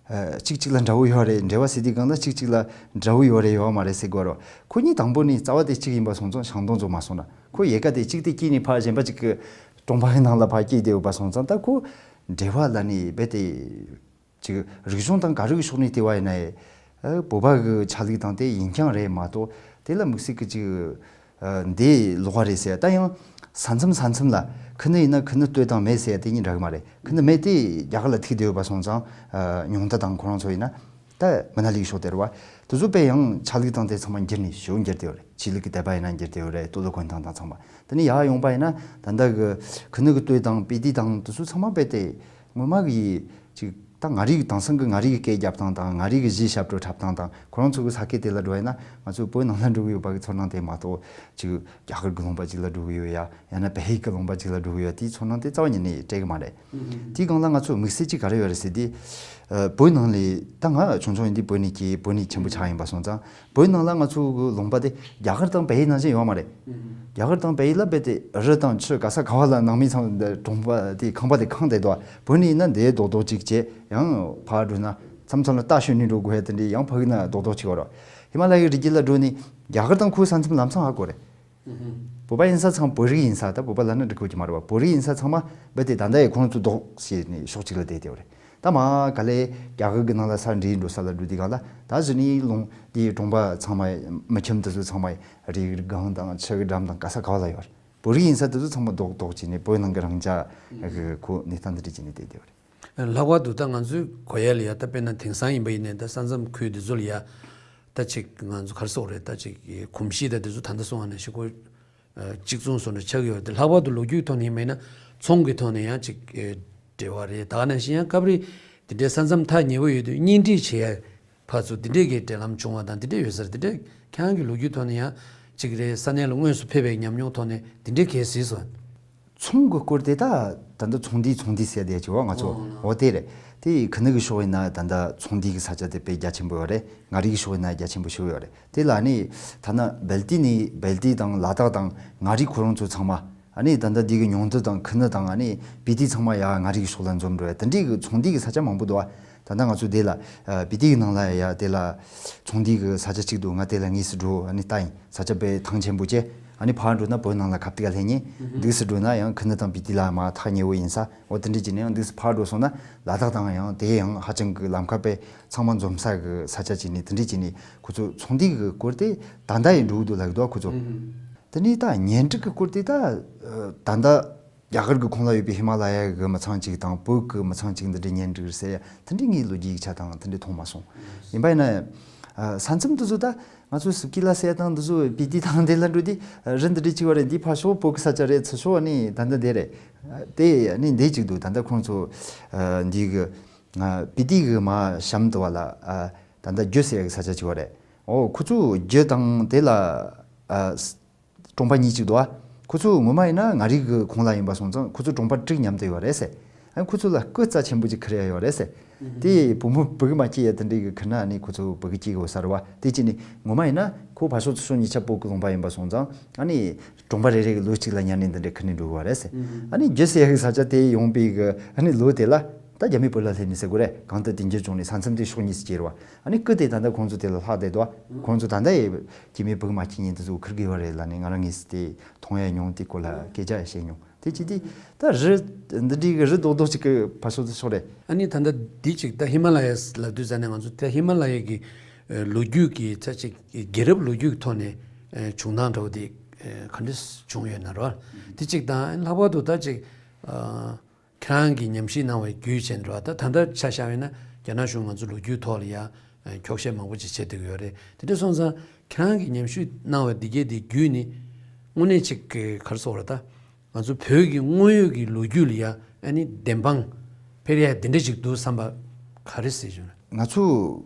ཨ་གཅིག་གཅིག་ལ་འདྲ་བོ་ཡོད་རེད། འབྲེལ་བ་ཟེར་དུས་སྒང་ལ་གཅིག་གཅིག་ལ་འདྲ་བོ་ཡོད་རེད་ཡོད་མ་རེད་ཟེར་དགོས་རེད། ཁོ་གཉིས་དང་པོ་ནི་རྩ་བ་དེ་གཅིག་ཡིན་པ་སོང་ཙང་ཤང་སྟོང་ཚོ་མ་སོང་ན། ཁོ་ཡལ་ག་དེ་གཅིག་དེ་སྐྱེས་ནས་ཕར་གཞན་པ་གཅིག་གི་གྲོང་པ་གི་ནང་ལ་ཕར་སྐྱེས་བསྡད་ཡོད་པ་སོང་ཙང་། ད་ཁོ་འབྲེལ་བ་ལ་ནི་རྦད་དེ་ཅིག་རིག་གཞུང་དང་ག་རེ་གི་ཕྱོགས་ནས་བལྟས་པ་ཡིན་ན་ཡང་། ཨ་བོད་པ་གི་ཆ་ལུགས་དང་དེ་ཡིན་རྐྱང་རེད་མ་གཏོགས། དེ་ལ་དམིགས་བསལ་གི་ཅིག་ཨ་འདི་ལོགས་ཀ་རེད་ཟེར། ད་ཡང་ས་མཚམས་ས་མཚམས་ལ་ཁུ་ནུ་ཡིན་ན་ཁུ་ནུ་སྟོད་དང་སྨད་ཟེར་ཡ་དེ་གཉིས་འདྲ་གི་མ་རེད། ཁུ་ནུ་སྨད་དེ་རྒྱ་གར་ལ་ཐུག་བསྡད་ཡོད་པ་སོང་ཙང་། ཨ་ཉུང་མཐའ་དང་ཁོ་རང་ཚོ་ཡིན་ན། ད་མི་སྣ་ལས་ཀྱི་ཕྱོགས་དེ་རེད་བ། དེ་ཚོ་དཔེ་ཡང་ཆ་ལུགས་དང་དེ་ཚང་མ་འགྱུར་ནས་ཞེ་པོ་འགྱུར་བསྡད་ཡོད་རེད། ཆོས་ལུགས་ཀྱི་དད་པ་ཡིན་ན་འགྱུར་བསྡད་ཡོད་རེད། ལྟོ་ལོ་གོན་སྟངས་དང་ཚང་མ། དེ་ནས་ཡར་ཡོང་པ་ཡིན་ན་ད་ལྟ་གི་ཁུ་ནུ་གི་སྟོད་དང་སྤི་ཏི་དང་དེ་ཚོ་ཚང་མ་དཔེ་དེ་སྔོན་མ་གི་ཅིག་ད་ང་རའི་གི་དེང་སང་གི་ང་རའི་གི་སྐད་རྒྱབ་སྟངས་དང་། ང་རའི་གི་གཞས་ཞབས་བྲོ་འཁྲབ་སྟངས་དང་། ཁོ་རང་ཚོ་གི་ས་སྐད་དེ་ལ་འགྲོ་ཡིན་ན་ང་ཚོ་བོད་ནང་ལ་འགྲོ་གི་ཡོད་པ་གི་ཚོར་སྣང་དེ་མ་གཏོགས། ཅིག་རྒྱ་གར་གི་ལུང་པ་ཅིག་ལ་འགྲོ་གི་ཡོད་ཡ། ཡང་ན་བལ་ཡུལ་གི་ལུང་པ་ཅིག་ལ་འགྲོ་གི་ཡོད་ཡ། དེའི་ཚོར་སྣང་དེ་རྩ་བ་ཉིད་ནས་སྤྲད་གི་མ་རེད། དེའི་སྒང་ལ་ང་ཚོ་དམིགས་བསལ་ཅིག་ག་རེ་ཡོད་རེད་ཟེར་དུས། ཨ། བོད་ནང་ལ་ད་ང་ཆུང་ཆུང་ཡིན་དུས་བོད་ནས་སྐྱེས། བོད་ནས་ཆེན་པོ་ཆགས་ཡིན་པ་སོང་ཙང་། བོད་ནང་ལ་ང་ཚོ་གི་ལུང་པ་དེ་རྒྱ་གར་དང་བལ་ཡུལ་ནང་བཞིན་ཡོད་མ་རེད། རྒྱ་གར་དང་བལ་ཡུལ་ལ་རྦད་དེ་རི་དང་ཆུ་ག་ས་ག་བ་ལ་ནང་མི་ཚང་གྲོང་པ་དེ་ཁང་པ་དེ་ཁེངས་བསྡད་འདུག་བ། བོད་ནས་ཡིན་ན་འདི་རྡོག་རྡོག་ཅིག་བྱས། ཡང་ཕར་འགྲོ་ན་མཚམས་མཚམས་ལ་རྟ་ཞོན་ནས་འགྲོ་དགོས་ཡ་དེ་འདྲའི། ཡང་ཕ་གི་ན་རྡོག་རྡོག་ཅིག་ཡོད་རེད། ཧི་མ་ལ་ཡའི་རི་རྒྱུད་ལ་འགྲོ་ནས་རྒྱ་གར་དང་ཁོའི་ས་མཚམས་ལམ་སང་ཧ་གོ་རེད། བོད་པ་ཡིན་ས་ཚང་། བོད་རིགས་ཡིན་ས། ད་བོད་པ་ལབ་ན་འགྲིག་གི་མ་རེད་བ། བོད་རིགས་ཡིན་ས་ཚང་མ་རྦད་དེ་ད་ལྟ་ཡི་ཁོང་ཚོ་རྡོག་བྱས་ནས་ཕྱོགས་གཅིག་ལ་བསྡད་བསྡད་ཡོད་རེད། ད་མར་ག་ལེ་རྒྱ་གར་གི་ནང་ལ་ས་འདྲེས་འགྲོ་ས་ལ་འགྲོ་དུས་སྒང་ལ། ད་གཞི་ནས་ལུང་དེའི་གྲོང་པ་ཚང་མ། མི་ཁྱིམ་དེ་ཚོ་ཚང་མ་རིའི་སྒང་དང་ཆུ་གི་འགྲམ་དང་ག་ས་ག་བ་ལ་ཡོད་རེད། བོད་རིགས་ཡིན་ས་དེ་ཚོ་ཚང་མ་རྡོག་རྡོག་བྱས་ནས་བོད་ནང་གི་རང་རྐྱ་གི་ཁོ་གནས་སྟངས་འདི་འདྲ་བྱས་ནས་བསྡད་བསྡད་ཡོད་རེད། ལྷག་པར་དུ་ད་ང་ཚོའི་གོ་ཡ་ལ་ཡ། ད་དཔེར་ན་དེང་སང་ཡིན་པ་ཡིན་ནའི་ད་ས་མཚམས་ཁུལ་འདི་ཚོ་ལ་ཡ། ད་ཅིག་ང་ཚོ་ག་རེ་ཟེར་དགོས་རེད། ད་ཅིག་གོམས་གཤིས་ད་འདི་ཚོ་ད་ལྟ་སོང་བ་ནང་བཞིན་ཁོ་གཅིག་མཚུངས་བཟོ་འདྲ་ཆགས་ཀྱི་ཡོད་རེད་དེ། ལྷག་པར་དུ་ལོ་རྒྱུས་ཐོག་ནས་ཡིན་པ་ཡིན་ན་ཚོང་གི་ཐོག་ནས་ཡང་ཅིག་འབྲེལ་བ་རེད། ད་ག་ནང་བཞིན་ཡང་སྐབས་རེ་དེ་འདྲའི་ས་མཚམས་ཐག་ཉེ་པོ་ཡོད་དུས་གཉེན་སྒྲིག་བྱེད་ཡ། ཕར་ཚུར་འདི་འདྲས་ཀྱི་འབྲེལ་ལམ་བྱུང་བ་དང་འདི་འདྲས་ཡོད་ས་རེད། འདི་འདྲས་ཁྱེད་རང་གི་ལོ་རྒྱུས་ཐོག་ནས་ཡང་གཅིག་རེད། ས་གནས་ལ་དངོས་སུ་ཕེབས་པའི་ཉམས་མྱོང་ཐོག་ནས་འདི་འདྲས་གལ་སྲིད་སོང་། ཚོང་གི་སྐོར་དེ་ད་ད་ལྟ་ཚོང་འདུས་ཚོང་འདུས་ཟེར་བསྡད་ཀྱི་བ། ང་ཚོ་འོ་དེ་རེད། དེ་ཁུ་ནུ་གི་ཕྱོགས་ཡིན་ན་ད་ལྟ་ཚོང་འདུས་ཀྱི་ས་ཆ་དེ་དཔེ་རྒྱ་ཆེན་པོ་ཡོད་རེད། མངའ་རིས་ཀྱི་ཕྱོགས་ཡིན་ན་རྒྱ་ཆེན་པོ་ཞིག་ཡོད་རེད། དེ་ལ་ནི་ཐ་ན་སྦལ་ཏི་ནི་སྦལ་ཏི་དང་ལ་དྭགས་དང་མངའ་རིས་ཁོ་རང་ཚོ་ཚང་མ། ཨ་ནི་ད་ལྟ་འདི་གི་ཉུང་མཐའ་དང་ཁུ་ནུ་དང་ཨ་ནི་སྤི་ཏི་ཚང་མ་ཡ་མངའ་རིས་ཀྱི་ཕྱོགས་ལ་འཛོམས་འགྲོ་བ། དེ་འདྲའི་གི་ཚོང་འདུས་ཀྱི་ས་ཆ་མང་པོ་འདུག་བ། ད་ལྟ་ང་ཚོ་འདི་ལ་ཨ་སྤི་ཏི་གི་ནང་ལ་ཡ་དེ་ལ་ཚོང་འདུས་ཀྱི་ས་ཆ་གཅིག་འདུག་ང་དེ་ལ་དངོས་སུ་འགྲོ། ཨ་ནི་ལྟ་ཡིན། ས་ཆ་དཔེ་ཐང་ཆེན་པོ་བྱས། ཨ་ནི་ཕར་འགྲོ་ན་བོད་ནང་ལ་ཁ་གཏད་ལྷན་ཉིན་འདུག་སེ་འགྲོ་ན་ཡང་ཁུ་ནུ་དང་སྤི་ཏི་ལ་མ་ཐག་ཉེ་བོ་ཡིན་ས། འོ་དེ་འདྲ་བྱས་ནས་ཡང་འདུག་སེ་ཕར་འགྲོ་སོང་ན་ལ་དྭགས་དང་ཡང་དེ་ཡང་ཧ་ཅང་གི་ལམ་ཁ་དཔེ་ཚང་མ་འཛོམས་ས་གི་ས་ཆ་བྱས་ནས། དེ་འདྲ་བྱས་ནས་ཁོ་ཚོ་ཚོང་འདུས་ཀྱི་སྐོར་དེ་ད་ལྟ་ཡང་འགྲོ་གི་འདུག་ལབ་ཀྱི་འདུག་ཁོ་ཚོ། དེ་ནས་ད་གཉེན་སྒྲིག་གི་སྐོར་དེ་ད་ད་ལྟ་རྒྱ་གར་གྱི་ཁོངས་ལ་ཡོད་པའི་ཧི་མ་ལ་ཡ་གི་མི་ཚང་གཅིག་དང་བོད་ཀྱི་མི་ཚང་གཅིག་འདི་འདྲའི་གཉེན་སྒྲིག་རེད་ཟེར་ཡ་དེ་འདྲའི་ངའི་ལོ་རྒྱུས་ཡིག་ཆ་དང་དེ་འདྲའི་མཐོང་མ་སོང་། ཡིན་པ་ཡིན་ན་ས་མཚམས་དེ་ཚོ་ད་ང་ཚོ་སིབ་ཀི་ལ་ཟེར་ཡ་དང་འདི་ཚོ་སྤི་ཏི་དང་དེ་ལ་འགྲོ་དུས་རི་འདི་འདྲའི་གཅིག་པ་རེད། འདི་ཕར་ཕྱོགས་བོད་ཀྱི་ས་ཆ་རེད། ཚུར་ཕྱོགས་ནི་ད་འདི་དེ་རེད། དེ་ནི་འདི་གཅིག་འདུག་ད་ལྟ་ཁོང་ཚོ་འདི་གི་སྤི་ཏི་གི་མ་གཤམ་དུ་བ་ལ་ད་ལྟ་རྒྱུ་ཟེར་ཡ་གི་ས་ཆ་གཅིག་པ་རེད། ཨོ་ཁོ་ཚོ་རྒྱུ་དང་དེ་ལ། གྲོང་པ་གཉིས་གཅིག་འདུག་ཨ། ཁོ་ཚོ་ངོ་མ་ཡིན་ན་མངའ་རིས་ཀྱི་ཁོངས་ལ་ཡིན་པ་སོང་ཙང་ཁོ་ཚོ་གྲོང་པ་དྲུག་མཉམ་དུ་ཡོད་རེད་ཟེར། ཨ་ཁོ་ཚོ་ལ་སྐུ་རྩ་ཆེན་པོ་ཅིག་ཁུར་ཡ་ཡོད་རེད་ཟེར། དེ་བུ་མོ་བུ་གུ་མ་སྐྱེས་ཡ་དེ་འདྲའི་གི་ཁུར་ན་ཨ་ནི་ཁོ་ཚོ་བུ་གུ་སྐྱེ་གི་ཡོད་ས་རེད་བ། དེ་ཅི་ནི་ངོ་མ་ཡིན་ན་ཁོ་ཕར་ཕྱོགས་ཚུར་ཕྱོགས་གཉིས་ཆ་བོད་ཀྱི་ལུང་པ་ཡིན་པ་སོང་ཙང་ཨ་ནི་གྲོང་པ་རེ་རེ་གི་ལོ་གཅིག་ལ་ཉར་ནས་འདི་འདྲ་ཁུར་ནས་འགྲོ་གི་བ་རེད་ཟེར། ཨ་ནི་རྒྱུ་ཟེར་ཡ་གི་ས་ཆ་དེ་ཡོང་པའི་གི་ཨ་ནི་ལོ་དེ་ལ། ད་རྒྱ་མི་བོད་ལ་སླེབས་ནས་ཟེར་དགོས་རེད། གང་ལྟར་དེ་འགྱུར་བྱུང་ནས་ས་མཚམས་དེ་ཕྱོགས་གཉིས་སུ་གྱེས་རེད་བ། ཨ་ནི་སྐུ་དེ་ད་ལྟ་ཁོང་ཚོ་དེ་ལ་ལྷག་བསྡད་འདུག་ཁོང་ཚོ་ད་ལྟ་ཡི་སྐྱེ་དམན་བུ་གུ་མ་སྐྱེས་ཉིན་དེ་ཚོ་ཁུར་གི་ཡོད་རེད་ལབ་ནས་ང་རང་ངོས་སུ་དེ་མཐོང་ཡ་མྱོང་། དེ་སྐོར་ལ་སྐད་ཆ་ཡང་བཤད་མྱོང་། དེ་ཅི་དེ་ད་རི་འདི་འདྲའི་གི་རི་རྡོག་རྡོག་ཅིག་གི་ཕར་ཕྱོགས་དེ་ཕྱོགས་རེད། ཨ་ནི་ད་ལྟ་འདི་ཅིག་ད་ཧི་མ་ལ་ཡ་ལབ་དུས་ཙ་ནས་ང་ཚོ་ད་ཧི་མ་ལ་ཡ་གི་ལོ་རྒྱུས་ཀྱི་ཚ་ཅིག་རྒྱལ་རབས་ལོ་རྒྱུས་ཀྱི་ཐོག་ནས་བྱུང་སྟངས་འདྲ་བོ་དེ་ག་འདྲ་བྱུང་ཡོད་ན་ར། དེ་ཅིག་དང་ལྷག་པར་དུ་ད་ཅིག་ཁྱེད་རང་གིས་ཉམས་ཞིབ་གནང་བའི་བརྒྱུད་བྱས་ནས་རེད་བ། ད་ད་ལྟ་ཆ་བཞག་པ་ཡིན་ན་རྒྱ་ནག་གཞུང་ང་ཚོ་ལོ་རྒྱུས་ཐོག་ལ་ཡ་འཁྱོག་བཤད་མང་པོ་ཅིག་བྱེད་བསྡད་ཀྱི་ཡོད་རེད། དེ་འདྲ་སོང་ཙང་ཁྱེད་རང་གིས་ཉམས་ཞིབ་གནང་བའི་འདི་གས་དེ་བརྒྱུད་ནས་དངོས་གནས་ཅིག་གི་ག་རེ་ཟེར་དགོས་རེད། ད་ང་ཚོ་བོད་ཀྱི་དངོས་ཡོད་ཀྱི་ལོ་རྒྱུས་ལ་ཡ་ཨ་ནི་བདེན་དཔང་འཕེར་ཡ་དེ་འདྲ་ཅིག་འདུག་བསམ་པ་ག་རེ་ཟེར་བྱུང་ན། ང་ཚོ།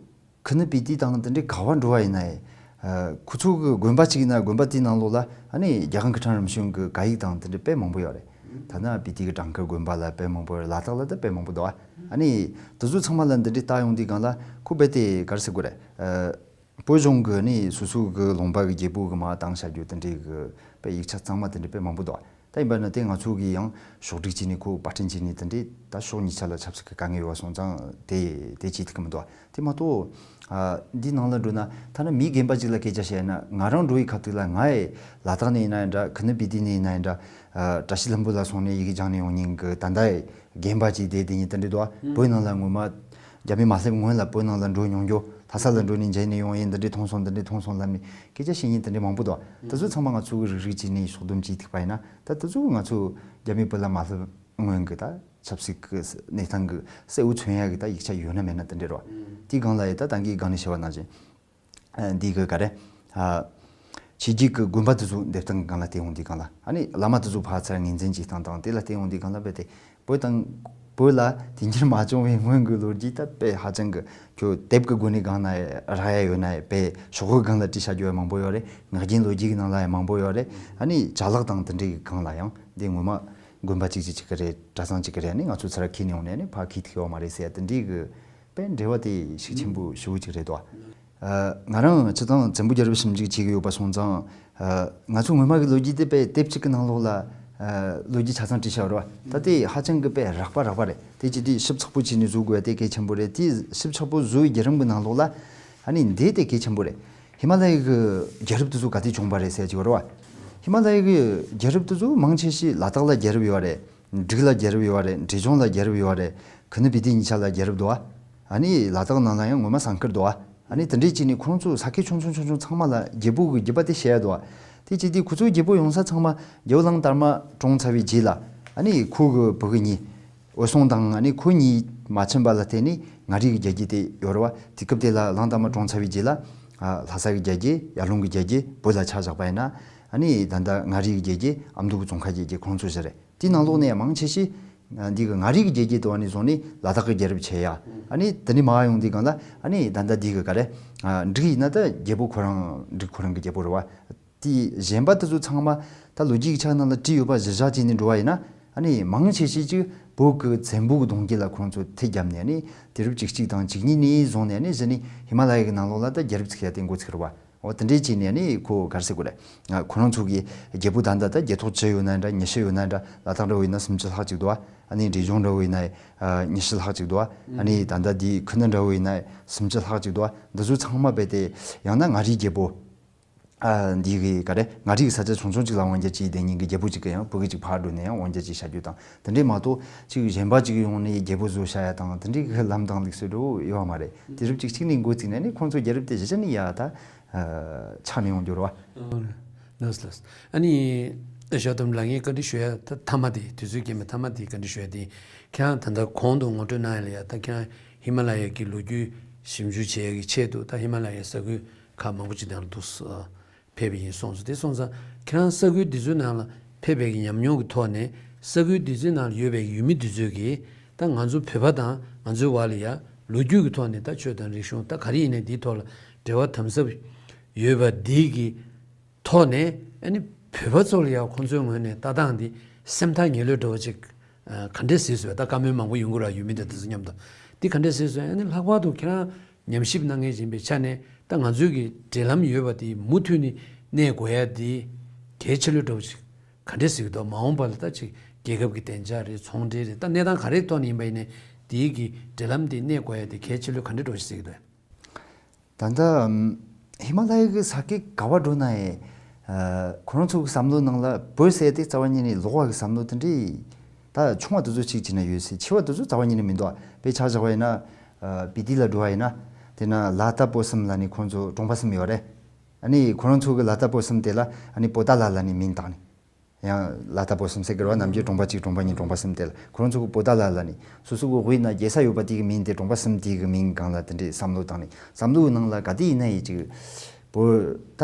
ཁུ་ནུ་སྤི་ཏི་དང་དེ་འདྲའི་ག་བ་འགྲོ་བ་ཡིན་ན་ཡང་། ཁོ་ཚོ་གི་དགོན་པ་གཅིག་ཡིན་ན་དགོན་པ་དེའི་ནང་ལོགས་ལ་ཨ་ནི་རྒྱལ་དབང་སྐུ་ཕྲེང་རིམ་བྱོན་གྱི་བཀའ་ཡིག་དང་དེ་འདྲ་དཔེ་མང་པོ་ཡོད་རེད། ཐ་ན་སྤི་ཏི་གི་བྲག་དཀར་དགོན་པ་ལ་དཔེ་མང་པོ་ཡོད་རེད། ལ་དྭགས་ལ་ད་དཔེ་མང་པོ་འདུག་ཨ་ནི་དེ་ཚོ་ཚང་མ་ལ་འདི་འདྲའི་ལྟ་ཡོང་དུས་སྒང་ལ་ཁོ་རྦད་དེ་ག་རེ་ཟེར་དགོས་རེད། བོད་གཞུང་གི་ནི་སོ་སོ་གི་ལུང་པ་གི་རྒྱལ་པོ་གི་མར་བཏང་བཞག་རྒྱུ་དེ་འདྲའི་གི་དཔེ་ཡིག་ཆ་གཙང་མ་དེ་འདྲའི་དཔེ་མང་པོ་འདུག་ད་ཡིན་པ་ན་དེ་ང་ཚོ་གིས་ཡང་ཕྱོགས་སྒྲིག་བྱས་ནས་ཁོ་པར་སྐྲུན་བྱས་ནས་དེ་འདྲའི་ད་ཕྱོགས་གཉིས་ཆ་ལ་ཆབ་སྲིད་ཀྱི་དཀའ་ངལ་ཡོད་པ་སོང་ཙང་དེ་དེ་བྱེད་ཐུབ་ཀྱི་མི་འདུག་དེ་མ་གཏོགས་ཨ་འདི་ནང་ལ་འགྲོ་ན་ཐ་ན་མི་རྒན་པ་ཅིག་ལ་སྐད་ཆ་བཤད་ན། ང་རང་འགྲོ་ཡི་ཁ་ཐུག་ལ་ང་ཡི་ལ་དྭགས་ནས་ཡིན་ན་ཡང་འདྲ། ཁུ་ནུ་སྤི་ཏི་ནས་ཡིན་ན་ཡང་འདྲ། ཨ་བཀྲ་ཤིས་ལྷུན་པོ་ལ་སོང་ནས་ཡི་གེ་སྦྱངས་ནས་ཡོང་མཁན་གྱི་ད་ལྟ་ཡི་རྒན་པ་ཅིག་དེ་དེ་ཉིད་དེ་འདྲ་འདུག་བོད་ནང་ལ་སྔོན་མ་རྒྱ་མི་མ་སླེབས་སྔོན་ལ་བོད་ནང་ལ་འགྲོ་མྱོང་རྒྱུ། ལྷ་ས་ལ་འགྲོ་ནས་མཇལ་ནས་ཡོང་ཡིན། འདི་འདྲའི་མཐོང་སོང་། འདི་འདྲའི་མཐོང་སོང་ལབ་ནས་སྐད་ཆ་བཤད་མཁན་དེ་འདྲའི་མང་པོ་འདུག་དེ་ཚོ་ཚང་མ་ང་ཚོ་གི་རིག་རིག་བྱས་ནས་ཕྱོགས་བསྡོམས་བྱས་ཐུབ་པ་ཡིན་ན། ད་དེ་ཚོ་ང་ཚོ་རྒྱ་མི་བོད་ལ་མ་སླེབས་སྔོན་གྱི་ད་ ཆབ་སྲིད་ཀྱི་གནས་སྟངས་ཀྱི་གསལ་བོ་མཚོན་ཡག་གི་ད་ཡིག་ཆ་ཡོད་ན་མེད་ན་དེ་འདྲ་རེད་བ། དེའི་སྒང་ལ་ཡི་ད་ད་གིན་སྒང་ནས་བཤད་པ་ནང་བཞིན། ཨ། འདི་གི་ག་རེ། ཨ། ཕྱི་རྒྱལ་གྱི་དགོན་པ་དེ་ཚོ་འདེབས་སྟངས་སྒང་ལ་བལྟས་ཡོང་དུས་སྒང་ལ། ཨ་ནི་བླ་མ་དེ་ཚོ་ཕར་ཚུར་ངོས་འཛིན་བྱེད་སྟངས་དང་དེ་ལ་བལྟས་ཡོང་དུས་སྒང་ལ་རྦད་དེ་བོད་དང་། བོད་ལ་དེང་འགྱུར་མ་བྱུང་བའི་སྔོན་གྱི་ལོ་རྒྱུས་ད་དཔེ་ཧ་ཅང་གི་ཁྱོད་དེབ་ཀྱི་སྒོ་ནས་སྒང་ན་རག་ཡ་ཡོད་ན་དཔེ་ཤོག་བུ་སྒང་ལ་བྲིས་བཞག་རྒྱུ་ཡང་མང་པོ་ཡོད་རེད། ངག་རྒྱུན་ལོ་རྒྱུས་ཀྱི་ནང་ལ་ཡང་མང་པོ་ཡོད་རེད། ཨ་ནི་ཅ་ལག་དང་དེ་འདྲའི་གི་སྒང་ལ་ཡང་འདི་ངོ་མ་དགོན་པ་གཅིག་གཅིག་གཅིག་གི་རེད། གྲྭ་ཚང་གཅིག་གི་རེད། ཨ་ནི་ང་ཚོ་ཚུར་ཁྱེར་ནས་ཡོང་ནས་ཨ་ནི་ཕར་ཁྱེར་ཐུབ་ཡོད་མ་རེད་ཟེར་ཡ་དེ་འདྲའི་གི་དཔེ་འབྲེལ་བ་དེ་ཤུགས་ཆེན་པོ་ཞེ་པོ་ཅིག་རེད་དོ། ཨ། ང་རང་སྤྱིར་བཏང་བཙན་པོའི་རྒྱལ་རབས་ཞིབ་འཇུག་བྱེད་ཀྱི་ཡོད་པ་སོང་ཙང་། ཨ། ང་ཚོ་སྔོན་མ་གི་ལོ་རྒྱུས་དེ་དཔེ་དེབ་གཅིག་གི་ནང་ལོགས་ལ། ཨ། ལོ་རྒྱུས་ཆ་ཚང་བྲིས་བཞག་ཡོད་རེད་བ། ད་དེ་ཧ་ཅང་གི་དཔེ་རགས་པ་རགས་པ་རེད། དེ་ཅི་དེ་ཞིབ་ཚགས་པོ་བྱས་ནས་བཟོ་དགོས་ཡ་དེ་གལ་ཆེན་པོ་རེད། དེ་ཞིབ་ཚགས་པོ་བཟོ་བའི་བརྒྱུད་རིམ་གྱི་ནང་ལོགས་ལ། ཨ་ནི་འདི་དེ་གལ་ཆེན་པོ་རེད། ཧི་མ་ལ་ཡའི་གི་རྒྱལ་རབས་དེ་ཚོ་ག་དུས་བྱུང་བ་རེད་ཟེར་གྱི་ཡོད་རེད་བ། ཧི་མ་ལ་ཡའི་གི་རྒྱལ་རབས་དེ་ཚོ་མང་ཆེ་ཤོས་ལ་དྭགས་ལ་རྒྱལ་རབས་ཡོད་རེད། འབྲུག་ལ་རྒྱལ་རབས་ཡོད་རེད། འབྲས་ལྗོངས་ལ་རྒྱལ་རབས་ཡོད་རེད། ཁུ་ནུ་བི་ཏི་གཉིས་ཆ་ལ་རྒྱལ་རབས་འདུག་བ། ཨ་ནི་ལ་དྭགས་ནང་ལ་ཡང་ངོ་མ་ཟངས་དཀར་འདུག་བ། ཨ་ནི་དེ་འདྲའི་བྱས་ནས་ཁོང་ཚོ་ས་ཁུལ་ཆུང་ཆུང་ཆུང་ཆུང་ཚང་མ་ལ་རྒྱལ་པོ་གི་རྒྱུད་པ་དེ་བཤད་ཡ་འདུག་བ། དེ་བྱས་དུས་ཁོ་ཚོའི་རྒྱལ་པོ་ཡོང་ས་ཚང་མ་རྒྱལ་པོ་གླང་དར་མ་གྲོངས་ཚར་བའི་རྗེས་ལ། ཨ་ནི་ཁོ་གི་བུ་གུ་གཉིས། འོད་སྲུང་དང་ཨ་ནི་ཁོ་གཉིས་མ་ཕྱིན་པ་ལ་བརྟེན་ནས་མངའ་རིས་ཀྱི་རྒྱལ་རྒྱུད་དེ་ཡོད་རེད་བ། དེ་སྐབས་དེ་ལ་གླང་དར་མ་གྲོངས་ཚར་བའི་རྗེས་ལ། ཨ། ལྷ་ས་གི་རྒྱལ་རྒྱུད། ཡར་ཀླུང་གི་རྒྱལ་རྒྱུད་བོད་ལ་ཆ་བཞག་པ་ཡིན་ན། ཨ་ནི་ད་ལྟ་མངའ་རིས་ཀྱི་རྒྱལ་རྒྱུད་ཨ་མདོ་གི་ཙོང་ཁ་རྒྱལ་རྒྱུད་ཁོང་ཚོ་བཞི་རེད། དེའི་ནང་ལོགས་ནས་མང་ཆེ་ཤོས། ཨ། འདི་གི་མངའ་རིས་ཀྱི་རྒྱལ་རྒྱུད་དེ་བ་ནས་བཟུང་ནས་ལ་དྭགས་ཀྱི་རྒྱལ་རབས་བྱས་ཡ། ཨ་ནི་དེ་ནས་མར་ཡོང་དུས་སྒང་ལ་ཨ་ནི་ད་ལྟ་འདི་གི་ག་རེ། ཨ། འབྲུག་ཡིན་ན་ད་རྒྱལ་པོ་ཁོ་རང་འབྲུག་ཁོ་རང་གི་རྒྱལ་པོ་རེད་བ། དེ་གཞན་པ་དེ་ཚོ་ཚང་མ་ད་ལོ་རྒྱུས་ཀྱི་ཆ་ནང་ལ་བྲིས་ཡོད་པ་གཞིར་བཞག་བྱས་ནས་འགྲོ་བ་ཡིན་ན། ཨ་ནི་མང་ཆེ་ཤོས་ཅིག་བོད་ཀྱི་བཙན་པོ་གི་གདུང་རྒྱུད་ལ་ཁོང་ཚོ་ཐེ་བརྒྱབ་ནས། ཨ་ནི་དུས་རབས་བཅུ་གཅིག་དང་བཅུ་གཉིས་ནས་བཟུང་ནས་ཨ་ནི་གཞི་ནས་ཧི་མ་ལ་ཡ་གི་ནང་ལོགས་ལ་ད་རྒྱལ་རབས་བཙུགས་ཡ་དེ་འགོ་ཚུགས་རེད་བ། འོ་དེ་འདྲས་བྱས་ནས་ཨ་ནི་ཁོ་ག་རེ་ཟེར་དགོས་རེད། ང་ཁོ་རང་ཚོ་གི་རྒྱལ་པོ་ད་ལྟ་ད་རྒྱལ་ཐོག་བཅུ་ཡོད་ན་འདྲ། ཉི་ཤུ་ཡོད་ན་འདྲ། ལ་དྭགས་འདྲ་བོ་ཡིན་ན་སུམ་ཅུ་ལྷག་ཅིག་འདུག་བ། ཨ་ནི་འབྲས་ལྗོངས་འདྲ་བོ་ཡིན་ན་ཉི་ཤུ་ལྷག་ཅིག་འདུག་བ། ཨ་ནི་ད་ལྟ་འདི་ཁུ་ནུ་འདྲ་བོ་ཡིན་ན་སུམ་ཅུ་ལྷག་ཅིག་འདུག་བ། འདི་ཚོ་ཚང་མ་རྦད་དེ་ཡང་ན་མངའ་རིས་རྒྱལ་པོ། ཨ། འདི་གི་ག་རེ། མངའ་རིས་ཀྱི་ས་ཆ་ཆུང་ཆུང་ཅིག་ལ་དབང་སྒྱུར་བྱས་བསྡད་མཁན་གྱི་རྒྱལ་པོ་ཅིག་གིས་ཡང་བུ་གུ་ཅིག་ཕར་འགྲོ་ནས་ཡང་དབང་སྒྱུར་ཅིག་བྱ་རྒྱུ་དང་དེ་འདྲས་མ་གཏོགས། ཅིག་གཞན་པ་ཅིག་ཡོང་ནས་རྒྱལ་པོ་བཟོ་བྱ་ཡ་དང་དེ་འདྲས་ཀྱི་ལམ་དང་ལུགས་སྲོལ་འདྲ་བོ་ཡོད་མ་རེད། དུས་རབས་བཅུ་གཅིག་ནས་འགོ་བཙུགས་ནས་ནི་ཁོང་ཚོ་རྒྱལ་རབས་དེ་གཞི་ཆ་ནས་ཡ་ད། ཨ། ཆགས་ནས་ཡོང་རྒྱུ་རེད་བ། ལགས་ལགས། ཨ་ནི་ཞོགས་དུམ་ལ་ངས་བཀའ་འདྲི་ཞུ་ཡ་ད་མཐའ་མ་དེ། དུས་ཚོད་རྐྱེན་པས་མཐའ་མ་དེ་བཀའ་འདྲི་ཞུ་ཡ་དེ། ཁྱེད་རང་ད་ལྟ་གོང་དུ་ངོ་སྤྲོད་གནང་ཡ་ལ་ཡ། ད་ཁྱེད་རང་ཧི་མ་ལ་ཡ་གི་ལོ་རྒྱུས་ཞིབ་འཇུག་བྱེད་ཡ་གི་ཆེད་དུ་ད་ཧི་མ་ལ་ཡའི་ས་ཁུལ་ཁག་མང་པོ་ཅིག་དང་ལ་འདུག་སེ་ཕེབས་པ་ཡིན་གསུངས་སོང་། དེ་སོང་ཙང་ཁྱེད་རང་ས་ཁུལ་འདི་ཚོའི་ནང་ལ་ཕེབས་པའི་གི་ཉམས་མྱོང་གི་ཐོག་ནས། ས་ཁུལ་འདི་ཚོའི་ནང་ལ་ཡོད་པའི་གི་ཡུལ་མི་འདི་ཚོས་གི་ད་ང་ཚོ་བོད་པ་དང་ང་ཚོའི་བར་ལ་ཡ་ལོ་རྒྱུས་ཀྱི་ཐོག་ནས་ད་ཆོས་དང་རིག་གཞུང་ད་ག་རེ་ཡིན་ནའི་འདིའི་ཐོག་ལ་འབྲེལ་བ་དམ་ཟབ་ཡོད་པ་འདི་གི་ཐོག་ནས། ཨ་ནི་བོད་པ་ཚོ་ལ་ཡང་ཁོང་ཚོའི་ངོས་ནས་ལྟ་སྟངས་འདི་སེམས་ཐག་ཉེ་ལོས་འདྲ་བོ་ཅིག་ཨ། ག་འདྲས་གཟིགས་སོང་། ད་བཀའ་མོལ་མང་པོ་ཡོང་གི་རེད། ཡུལ་མི་དང་དེ་ཚོ་མཉམ་དུ་འདི་ག་འདྲས་གཟིགས་སོང་། ཨ་ནི་ལྷག་པར་དུ་ཁྱེད་རང་ཉམས་ཞིབ་གནང་མཁན་ཡིན་པའི་ཆ་ནས་ད་ང་ཚོའི་གི་འབྲེལ་ལམ་ཡོད་པ་འདི་མུ་མཐུད་ནས་གནས་དགོས་ཡ་འདི་གལ་ཆེ་ལོས་འདྲ་བོ་ཅིག་ག་འདྲས་གཟིགས་འདུག་མ་འོངས་པ་ལ་ད་ཅིག་རྒྱལ་ཁབ་ཀྱི་བདེ་འཇགས་རེད། ཚོང་འབྲེལ་རེད། ད་གནས་སྟངས་ག་རེའི་ཐོག་ནས་ཡིན་པ་ཡིན་ནའི་འདིའི་གི་འབྲེལ་ལམ་འདི་གནས་དགོས་ཡ་འདི་གལ་ཆེ་ལོས་ག་འདྲས་འདྲ་བོ་ཞིག་གཟིགས་འདུག་ད་ལྟ་ཨམ། ཧི་མ་ལ་ཡ་གི་ས་ཁུལ་ག་བར་འགྲོ་ན་ཡང་། ཨ། ཁོ་རང་ཚོ་གི་བསམ་བློ་ནང་ལ་བོད་ཟེར་དེ་རྩ་བ་ཉིད་ནས་ལོགས་པ་གི་བསམ་བློ་དེ་འདྲའི་ད་ཆུང་བ་དེ་ཚོ་གཅིག་བྱས་ན་ཡོད་ཟེར། ཆེ་བ་དེ་ཚོ་རྩ་བ་ཉིད་ནས་མི་འདུག་དཔེ་ཆ་བཞག་པ་ཡིན་ན། ཨ། བི་ཏི་ལ་འགྲོ་བ་ཡིན་ན། དེ་ན་ལ་དྭགས་བོད་གསུམ་ལབ་ནས་ཁོ་ཚོ་གྲོང་པ་གསུམ་ཡོད་རེད། ཨ་ནི་ཁོ་རང་ཚོ་གི་ལ་དྭགས་བོད་གསུམ་དེ་ལ་ཨ་ནི་པོ་ཏཱ་ལ་ལབ་ནས་མིང་བཏགས་ནས། ཡང་ལ་དྭགས་བོད་གསུམ་ཟེར་གི་རེད་བ། ནམ་རྒྱུན་གྲོང་པ་གཅིག་གྲོང་པ་གཉིས་གྲོང་པ་གསུམ་དེ་ལ་ཁོ་རང་ཚོ་གི་པོ་ཏཱ་ལ་ལབ་ནས། སོ་སོ་གི་དབུས་ན་རྒྱལ་ས་ཡོད་པ་དེ་གི་མིང་དེ་གྲོང་པ་གསུམ་དེ་གི་མིང་སྒང་ལ་དེ་འདྲའི་བསམ་བློ་བཏང་ནས། བསམ་བློའི་ནང་ལ་ག་དུས་ཡིན་ན་ཡིན་ཅིག་བོད་ད་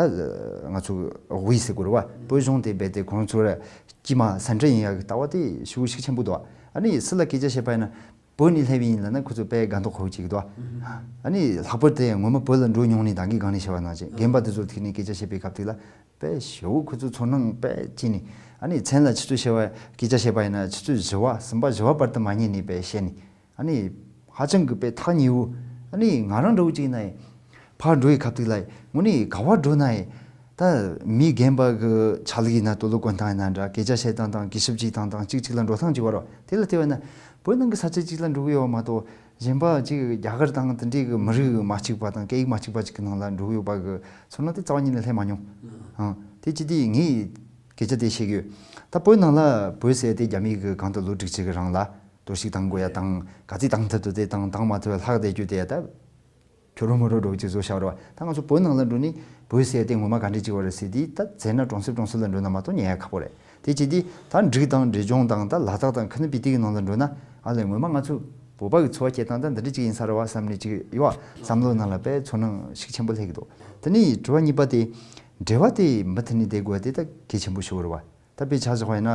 ང་ཚོ་གི་དབུས་ཟེར་གི་རེད་བ། བོད་གཞུང་དེ་རྦད་དེ་ཁོ་རང་ཚོ་ར་དཀྱིལ་མ་ས་འདྲ་ཡིན་ཡག་གི་ལྟ་བ་དེ་ཞེ་པོ་ཤུགས་ཆེན་པོ་འདུག་ཨ་ནི་སུ་ལ་སྐད་ཆ་བཤད་པ་ཡིན་ན། བོད་ནས་སླེབས་པ་ཡིན་ལབ་ན་ཁོ་ཚོ་དཔེ་དགའ་མདོག་ཁ་པོ་བྱེད་ཀྱི་འདུག་ཨ་ནི་ལྷག་པར་དུ་ངོ་མ་བོད་ལ་འགྲོ་མྱོང་ནས་ད་གིན་སྒང་ནས་བཤད་པ་ནང་བཞིན་རྒན་པ་དེ་ཚོ་ཐུག་ནས་སྐད་ཆ་བཤད་པའི་སྐབས་དེ་ལ་དཔེ་ཞེ་པོ་ཁོ་ཚོ་ཚོར་སྣང་དཔེ་སྐྱེས་ནས། ཨ་ནི་མཚན་ལ་ཆུ་ཚོད་བཤད་པ། སྐད་ཆ་བཤད་པ་ཡིན་ན་ཆུ་ཚོད་བཞི་པ་གསུམ་པ་བཞི་པ་བར་དུ་མ་ཉལ་ནས་དཔེ་བཤད་ནས། ཨ་ནི་ཧ་ཅང་གི་དཔེ་ཐག་ཉེ་བོ། ཨ་ནི་ང་རང་འདྲ་བོ་ཅིག་ཡིན་ན་ཡང་། ཕར་འགྲོ་བའི་སྐབས་དེ་ལ་དངོས་གནས་ག་བར་འགྲོ་ན་ཡང་། ད་མི་རྒན་པ་གི་ཕྱག་ལས་ཡིན་ན་དུག་ལོག་གོན་སྟངས་ཡིན་ན་འདྲ། སྐད་ཆ་བཤད་སྟངས་དང་གུས་ཞབས་བྱེད་སྟངས་དང་གཅིག་གཅིག་ལ་འགྲོ་སྟངས་གཅིག་པ་རེད། དེ་ལ་བལྟས་པ་ཡིན་ན་བོད་ནང་གི་ས་ཆ་གཅིག་ལ་འགྲོ་གི་ཡོད་མ་གཏོགས། གཞན་པ་གཅིག་རྒྱ་གར་དང་དེ་འདྲའི་གི་མི་རིགས་མ་གཅིག་པ་དང་སྐད་ཡིག་མ་གཅིག་པ་གཅིག་གི་ནང་ལ་འགྲོ་གི་ཡོད་པ་གི་ཚོར་སྣང་དེ་རྩ་བ་ཉིད་ནས་སླེབས་མ་མྱོང་། ཨང་། དེ་ཅི་སྟེ་ངས་སྐད་ཆ་དེ་བཤད་གི་ཡོད། ད་བོད་ནང་ལ་བོད་ཟེར་དེ་རྒྱ་མི་གི་གང་ལྟར་ལོ་དྲུག་ཅུ་གི་རིང་ལ་གཏོར་བཤིག་བཏང་དགོས་ཡ་དང་། ག་ཚོད་བཏང་ཐུབ་ཐུབ་དེ་བཏང་། བཏང་མ་ཐུབ་ལྷག་བསྡད་རྒྱུ་དེ་ད་ཁྱོ་རོ་མོ་རོ་འདྲ་བོ་ཅིག་བཟོས་བཞག་རེད་བ། ད་ང་ཚོ་བོད་ནང་ལ་འགྲོ་ནས་བོད་ཟེར་དེ་ངོ་མ་ག་འདྲ་ཅིག་ཡོད་རེད་ཟེར་དུས། ད་བཙལ་ན་གྲོང་གསེབ་གྲོང་གསེབ་ལ་འགྲོ་ན་མ་གཏོགས་རྙེད་ཡ་ཁག་པོ་རེད། དེ་བྱས་དུས་ད་འབྲུག་དང་འབྲས་ལྗོངས་དང་ད་ལ་དྭགས་དང་ཁུ་ནུ་བི་ཏི་གི་ནང་ལ་འགྲོ་ན། ཨ་ལས་ངོ་མ་ང་ཚོ་བོད་པ་གི་འཚོ་བ་སྐྱེལ་སྟངས་ད་འདི་འདྲ་ཅིག་ཡིན་ས་རེད་བ་བསམ་ནས་ཅིག་ཡོད་བ། བསམ་བློ་ནང་ལ་དཔེ་ཚོར་སྣང་ཤུགས་ཆེན་པོ་སླེབས་ཀྱི་འདུག་དེ་ནས་དྲི་བ་གཉིས་པ་དེ། འབྲེལ་བ་དེ་མུ་མཐུད་ནས་བསྡད་དགོས་པ་དེ་ད་གལ་ཆེན་པོ་ཞིག་རེད་བ། ད་དཔེ་ཆ་བཞག་པ་ཡིན་ན་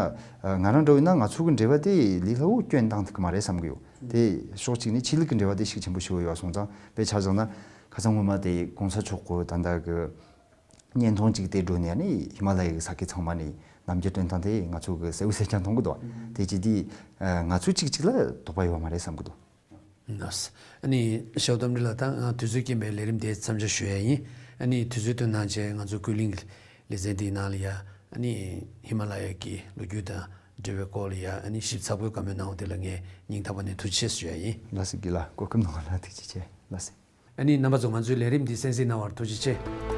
ང་རང་འདྲ་བོ་ཡིན་ན་ང་ཚོ་གི་འབྲེལ་བ་དེ་ལས་སླ་བོ་སྐྱོན་བཏང་ཐུབ་ཀྱི་མ་རེད་བསམ་གྱི་ཡོད། དེ་ཕྱོགས་གཅིག་ནས་ཆོས་ལུགས་ཀྱི་འབྲེལ་བ་དེ་ཤུགས་ཆེན་པོ་ཞིག་ཡོད་པ་སོང་ཙང་དཔེ་ཆ་བཞག་ན་ཁ་སང་སྔོན་མ་དེ་གོང་ས་མཆོག་གི་ད་ལྟ་གི་བརྙན་ཐུང་གཅིག་དེ་འགྲོ་ནས་ནི་ཧི་མ་ལ་ཡའི་ས་ཁུལ་ཚང་མ་ནས་རྣམ་འགྱུར་སྟོན་སྟངས་དེ་ང་ཚོ་གི་གསལ་བོ་གསལ་རྐྱང་མཐོང་གི་འདུག་དེ་ཅི་དེ་ང་ཚོ་གཅིག་གཅིག་ལ་དོགས་པ་ཡོད་པ་མ་རེད་བསམ་གི་འདུག་ལགས། ཨ་ནི་ཞའོ་རྟ་མགྲིན་ལགས། ད་ང་དུས་ཚོད་རྐྱེན་པས་ལས་རིམ་དེ་མཚམས་འཇོག་ཞུ་ཡ་ཡིན། ཨ་ནི་དུས་ཚོད་བཏོན་གནང་བྱས་ང་ཚོ་ཀུན་གླེང་གི་ལེ་ཚན་འདིའི་ནང་ལ་ཡ་ཨ་ནི་ཧི་མ་ལ་ཡ་གི་ལོ་རྒྱུས་དང་འབྲེལ་བའི་སྐོར་ལ་ཡ་ཨ་ནི་ཞིབ་ཚགས་པོའི་བཀའ་མོལ་གནང་བ་དེ་ལ་ངས་སྙིང་ཐག་པ་ནས་ཐུགས་རྗེ་ཆེ་ཞུ་ཡ་ཡིན། ལགས་སོ་དགེ་ལགས། གོ་སྐབས་གནང་བ་ལ་ཐུགས་རྗེ་ཆེ། ལགས་སོ། ཨ་ནི་རྣམ་པ་ཚོ་ང་ཚོའི་ལས་རིམ་འདི་གསན་གཟིགས་གནང་བར་ཐུགས་རྗེ་ཆེ།